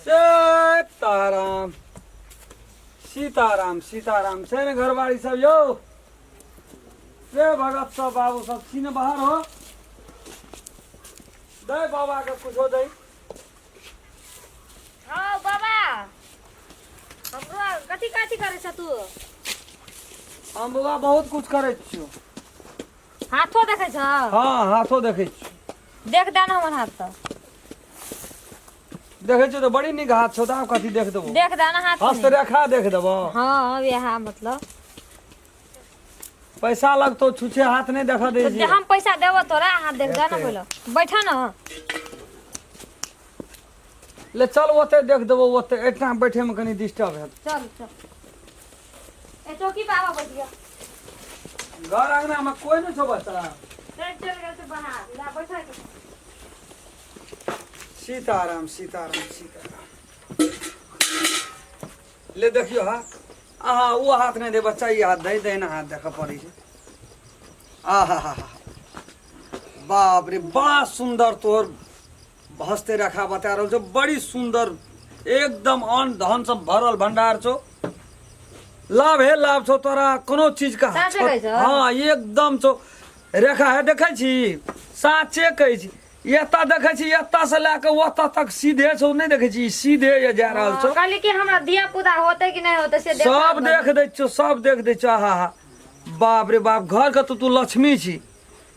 सीताराम सीताराम सीताराम छै ने घरवारी सब यौ रे भगत सब बाबू सब छी ने बाहर हो दै बाबा के कुछो दै। हाँ बाबा, हमरो कथी कथी करै छ तू? हम बौआ बहुत कुछ करै छियौ। हाथो देखै छ? हाँ, हाथो देखै छियौ। देख दे ना हमर हाथ तऽ। देखै छियौ तऽ बड़ी नीक हाथ छौ, तऽ आब कथी देख देबौ? देख दे ना हाथ। हस्तरेखा देख देबौ? हाँ, वएह मतलब। पैसा लगतौ, छुछे हाथ नहि देखऽ दै तऽ छै। हम पैसा देबो तोरा, हाथ देख दे ना पहिले। बैठ ना। ले चल, ओते देख देबौ, ओते एहिठाम बैठे में कनी डिस्टर्ब हेत। चल चल, ए चौकी पे आवा, बैठ जा। घर अंगना में कोई नहीं छौ बच्चा? चल चल गेल छै बाहर, ला बैठ। सीताराम सीताराम सीताराम। ले देखियो हाथ। अहाँ ओ हाथ नहि दे बच्चा, ई हाथ दे, दहिना हाथ देखऽ पड़ै छै। आहा हा हा, बाप रे, बड़ा सुंदर तोहर हस्ते रेखा बता रहल छौ, बड़ी सुंदर, एकदम अन्न धन सब भरल भंडार छौ, लाभ हे लाभ छौ तोरा, कोनो चीज का। साँचे कहै छौ? हाँ, एकदम छौ रेखा है, देखै छी, साँचे कहै छी। एतऽ देखै छी, एतऽ से लए कऽ ओतऽ तक सीधे छौ, नहि देखै छी, सीधे ये जा रहल छौ। कहली कि हमरा धिया पुता होते कि नहि होते से देख। सब देख दै छौ, सब देख दै छौ। आहा हा, बाप रे बाप, घर के तो तू लक्ष्मी छी,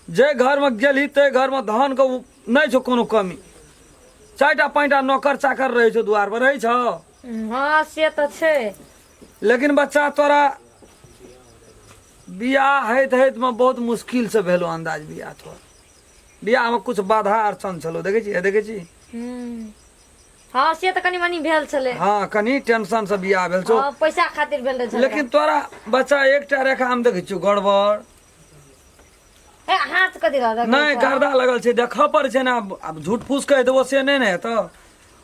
जे घर में गेलही ते घर में धन के नहि छौ कोनो कमी। चारिटा पाँचटा नौकर चाकर रहै छौ, दुआर पर रहै छौ। हाँ, से तऽ छै। लेकिन बच्चा, तोरा बियाह होइत होइत में बहुत मुश्किल से भेलो अंदाज बियाह। तोरा बियाह में कुछ बाधा अड़चन छलो, देखै छी, देखै छी। हाँ, से तऽ कनि मनि भेल छलै। हाँ, कनि टेंशन से बियाह भेल छौ। हाँ, पैसा खातिर भेल रहै छलै। लेकिन तोरा बच्चा एकटा रेखा हम देखै छियौ गड़बड़। हे, हाथ कथी रहल? नहि, गर्दा लगल छै, देखऽ पड़ै छै ने। आब झूठ फूस कहि देबो से नहि ने हेतौ।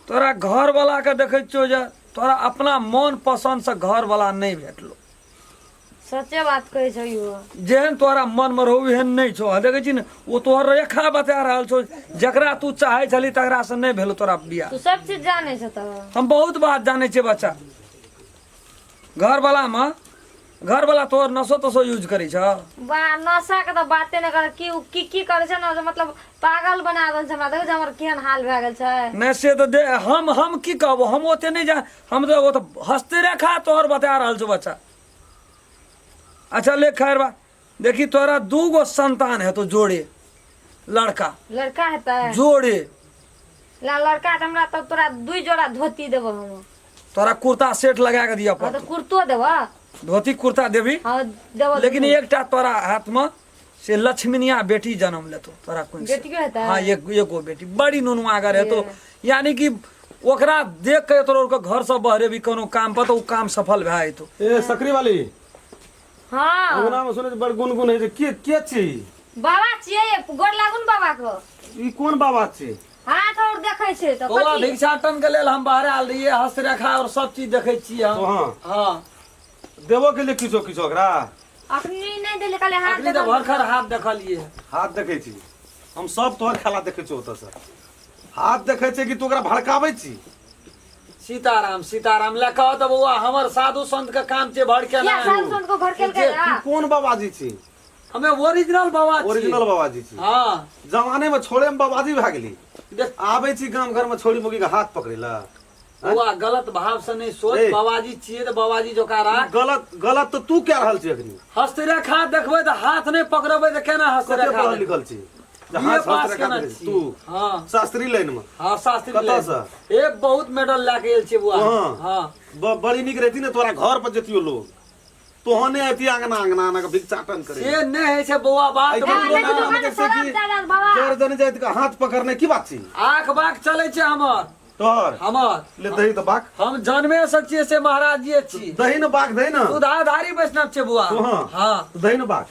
तोरा घर वाला के देखै छियौ जे तोरा अपना मन पसन्द से घर वाला नहि भेटलो। सच्चे बात कहै छौ इहो। जेहन तोरा मन मे रहौ एहन नहि छौ। हाँ, देखै छी ने, ओ तोहर रेखा बता रहल छौ, जकरा तू चाहै छली तकरा से नहि भेलो तोरा बियाह। तू सब चीज जानै छ तऽ। हम बहुत बात जानै छियै बच्चा। घरवाला मे घरवाला तोहर नशो तशो यूज करै छ? बा, नशा के तऽ बाते नहि कर। की की की करै छै ने, मतलब पागल बना देल छै हमरा। देखै छै हमर केहन हाल भए गेल छै। नहि, से तऽ दे हम की कहबो, हम ओते नहि जा, हम तऽ ओ तऽ हस्ते रेखा तोहर बता रहल छौ बच्चा। अच्छा ले, खैर बा, देखी तोरा दू गो संतान हेतो, जोड़े लड़का। लड़का हेतै? जोड़े। ला लड़का तऽ हमरा तब तोरा दुई जोड़ा धोती देबो हम। तोरा कुर्ता सेट लगा के दिया हाँ। पड़तौ। तऽ कुर्तो देबो। धोती कुर्ता देबी? हाँ, देबो। लेकिन एकटा तोरा हाथ में से लक्ष्मीनिया बेटी जन्म लेतो तोरा कोन से। बेटियो हेतै? हाँ, एक एगो बेटी बड़ी नुनुआगर हेतो, यानी कि ओकरा देख के तोरा ओकर घर से बहरेबी कोनो काम पर तऽ ओ काम सफल भए जेतो। ए सकरी वाली। हाँ। अंगना में सुनै छी बड़ गुनगुन होइ छै, के के छी? बाबा छियै, गोर लागू ने बाबा को। ई कोन बाबा छी? हाथ और देखै छै तऽ बौआ, कथी? भिक्षाटन के लेल हम बाहर आयल रहियै, हस्तरेखा और सब चीज देखै छियै हम। तो हाँ। हाँ। देबो के लिए किछो किछो ओकरा? अखनी नहि देले, कहले हाथ अखनी तऽ देखल। भरखर हाथ देखलियै। हाथ देखै छी हम सब, तोहर खेला देखै छी ओतऽ से। हाथ देखै छै कि तू ओकरा भड़काबै छी? सीताराम सीताराम। ले कह तऽ बौआ, हमर साधु संत के काम छै भड़के। किया साधु संत को भड़केल के? तू कोन बाबाजी छी? हमे ओरिजिनल बाबा छी। ओरिजिनल बाबाजी छी? हाँ। जमाने में छोड़े में बाबाजी भए गेली। देख। आबै छी गाम घर में छोड़ी मुगी के हाथ पकड़े ला। बौआ, गलत भाव से नहीं सोच। ए। बाबाजी छियै तऽ बाबाजी जोका राख। गलत गलत तऽ तू कह रहल छी अखनी। हस्तरेखा देखबै तऽ हाथ नहि पकड़बै तऽ केना कते हस्तरेखा पढ़ल देखबै? लिखल छी जे BA हाथ पास हस्तरेखा केने देखै छी छी। तू? हाँ। शास्त्री लाइन में? हाँ, शास्त्री कतऽ लाइन। से? ए बहुत मेडल लए के आयल छियै बौआ। हाँ। हाँ। बड़ी नीक रहती ने तोरा घर पर जतियो लोग, तोहने अति अंगना अंगना अंगना के भिक्षाटन करे। से नहि होइ छै बौआ बात। एहि बतबो ककरो नहि, ना। नाम दुकान देखै शराब कि दए देत बाबा। जर जन जाइत के हाथ पकड़ने की बात छी? आँख बाक चलै छै हमर। तोहर? हमर। ले दही तऽ बाक। हम जन्मे से छियै से महाराज जी छी। दही ने बाक, दही ने। सुधाधारी वैष्णव छै बौआ। तू? हाँ। हाँ। दही ने बाक।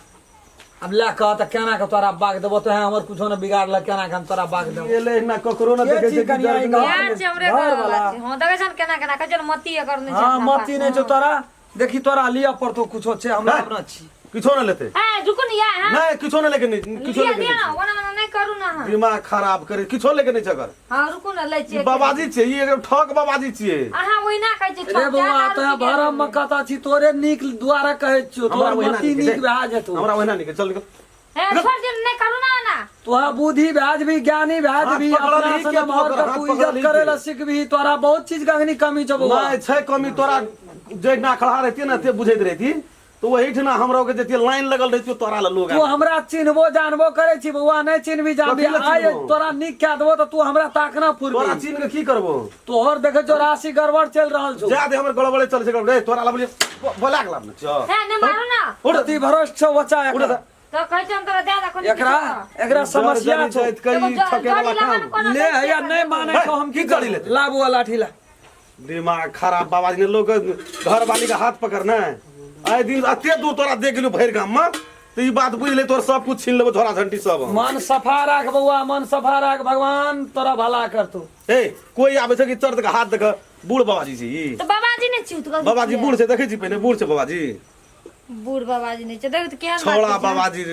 अब लए कह तऽ केना के तोरा बाग देबो? तो हमर कुछो ने बिगाड़लक, केना के हम तोरा बाग देबो? एले ना ककरो ना के देखै छी छै कि कनिया जर ई गाँव? इएह छै हमरे घर घर वाला। वाला छै। हाँ, देखै छन केना केना कहै छन, मती एकर नहि छै हाँ, अपना मती पास। नहि छौ तोरा। देखी, तोरा लिअ पड़तो कुछो छै, हमरा हैं? अपना छी। किछो नहि लेतै। ए रुकू ने या अहाँ। नहि, किछो नहि लेके नहि, किछो लिअ लेके दिअ नहि ना, छै। ओना ओना नहि करू ना अहाँ। दिमाग खराब करे, किछो लेके नहि छै एकर। हाँ रुकू ना, लै ई छियै। बाबाजी छियै, ई एकदम ठक बाबाजी छियै। अहाँ ओहिना कहै छियै। रे छोड़, बौआ, जा तोरा दारू पी के भरम में कतऽ छी? तोरे नीक द्वारा कहै छियौ, हमरा तोहर ओहिना मति नीक नीक छै। भए जेतौ। हमरा ओहिना नीक छै, चल निकल। ए छोड़ दियौ, नहि करू ना ओना। तोरा बुद्धि भए जेबही, ज्ञानी भए हाथ जेबही, पकड़ल अपना ही से के नमहर तू ओकर के हाथ तू पकड़ल इज्जत ही करे के। ला सिखबही। तोरा बहुत चीज के अखनी कमी छौ बौआ। नहि छै कमी। तोरा जे ना खड़ा रहती ने, ते बुझैत रहती तो वही ठिना हमरा के जतिये लाइन लगल रहती तोरा ला लोग। तू हमरा चिन्हबो जानबो करे छी बौआ? नहि चिन्हबी जानबी? कथी लए आइ चिन्हबो? तोरा नीक कए देबो तऽ तू हमरा ताकना तोरा फुरबी। चिन्ह के की करबो? तोहर देखे छौ राशि गड़बड़ चलि रहल छौ। जा दे, हमर गड़बड़े चल छै गड़बड़े। तोरा ला बोलिए बोला के लाब ने चल। ए नहि मारू ना। उठ। अति भरोस छौ बच्चा उठ। एकर। तऽ कहै छियै हम तोरा दए दे एकरा एकरा समस्या छौ। ठके वाला काम। ले हैया, नहि मानै छौ, हम की की करी करी? लेतै? ला बौआ, लाठी ला। दिमाग खराब बाबाजी ने लोग घर वाली के हाथ पकड़ना है। आइ दिन एते दूर तोरा देख गेलू भरि गाम में तो ई बात बुझ ले, तोर सब कुछ छीन लेबो, झोरा झंटी सब हम। मन सफा राख बौआ, मन सफा राख, भगवान तोरा भला करतो। ए कोई आबै छै कि चढ़ के हाथ देख, बूढ़ बाबाजी छै ई। तऽ बाबाजी नहि छियौ तऽ बाबाजी बूढ़ छै, देखै छी पहिने बूढ़ छै बाबाजी। बूढ़ बाबाजी नहि छै, देख तऽ केहन बात छौड़ा कहै छै। बाबाजी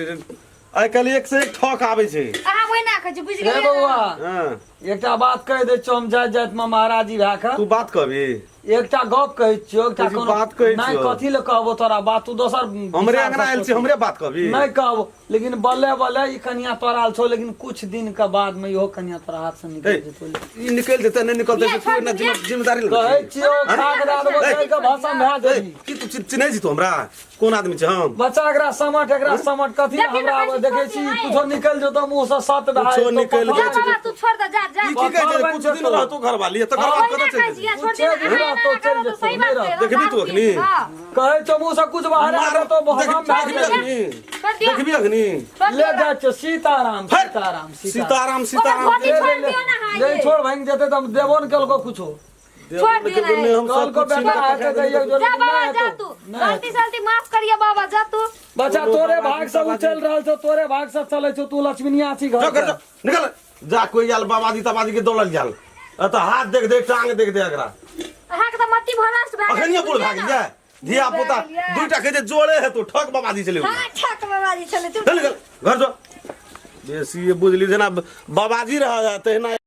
आइ काल्हि एक से एक ठक आबै छै। अहाँ ओहिना कहै छी, बुझि रे गेलियै? बौआ। हँ। एकटा बात कहि दै छियौ, हम जाइत जाइत मे महाराजी भए कऽ तू बात कहबी? एकटा गप कहै छियौ, एकटा तू कोनो बात कहै नहि छियौ। कथी लए कहबो तोरा बात? तू दोसर हमरे विचार अंगना से आयल छी, हमरे बात कहबी? नहि कहबो, लेकिन बल्ले बल्ले ई कनिया तोरा आयल छौ, लेकिन कुछ दिन के बाद में इहो कनिया तोरा हाथ से निकल ए, जेतौ। ई निकलि जेतै नहि निकलतै से तू एना जिम्मेदारी लेबै कहै छी? छियौ, खाक दए देबो, ए, कहि के भस्म भए ए, जेबही। की तू चिन्है छी तू हमरा? कोन आदमी छै हम? बच्चा एकरा समट, एकरा समट। कथी देखी हमरा ने, देखै छी? कहै छी, कुछो निकलि जेतौ मुँह से सत भए कुछो जेतौ, निकलि पत्थर जा जाइ छै। बाबा, तू छोड़ दे, जा जा। ई की कहै छै? पत्थर कुछ बनि दिन जेतौ। रहतो घरवाली, तकर बाद ओहिना कतऽ चलि कहै जेतै? छियै, छोड़ दे कुछे दिन ना, अहाँ रहतौ, एना चलि करब तऽ जेतौ, सही नहि बात रहतौ। छै, देखबी तू अखनी? हँ। कहै छौ मुँह से कुछ बाहर मार- आबे तो भस्म भए देखबी जेतौ। अखनी? छोड़ दियौ। देखबी अखनी? छोड़ ले दियौ। जाइ छियौ। सीताराम। फट। सीताराम, सीताराम। सीताराम, ओकर सीताराम। धोती छोड़ दियौ ना, हाँ, ले ये। छोड़, भांगि जेतै तऽ हम देबो ने केलको कुछो। छोड़ दियौ ना। हम सब कहलको कुछ छीन बेटा के हेतै पठा तऽ एक देबै। जोड़ी जा बाबा, नहि जा हेतौ, तू। नहि गलती हेतौ। सलती माफ करिए बाबा, जा तू। बच्चा, कोनो तोरे बाबाजी भाग से ताबाजी। उचल रहल छौ, तोरे भाग से चलै छौ, तू लक्ष्मीनिया छी घर जो कर के। जो, निकल जा। कोई आयल बाबाजी तबाजी के दौड़ल जाल, एतऽ हाथ देख दे, टांग देख दे एकरा। अहाँके तऽ मति भ्रष्ट भए गेल। अखनिये बूढ़ भए गेल जा, धिया पुता भए गेल। दुईटा के जे जोड़े हेतौ, ठक बाबाजी छलै उ। हाँ, ठक बाबाजी छलै, चुप। चल निकल घर जो। बेसी बुझली जेना बाबाजी रह तहिना।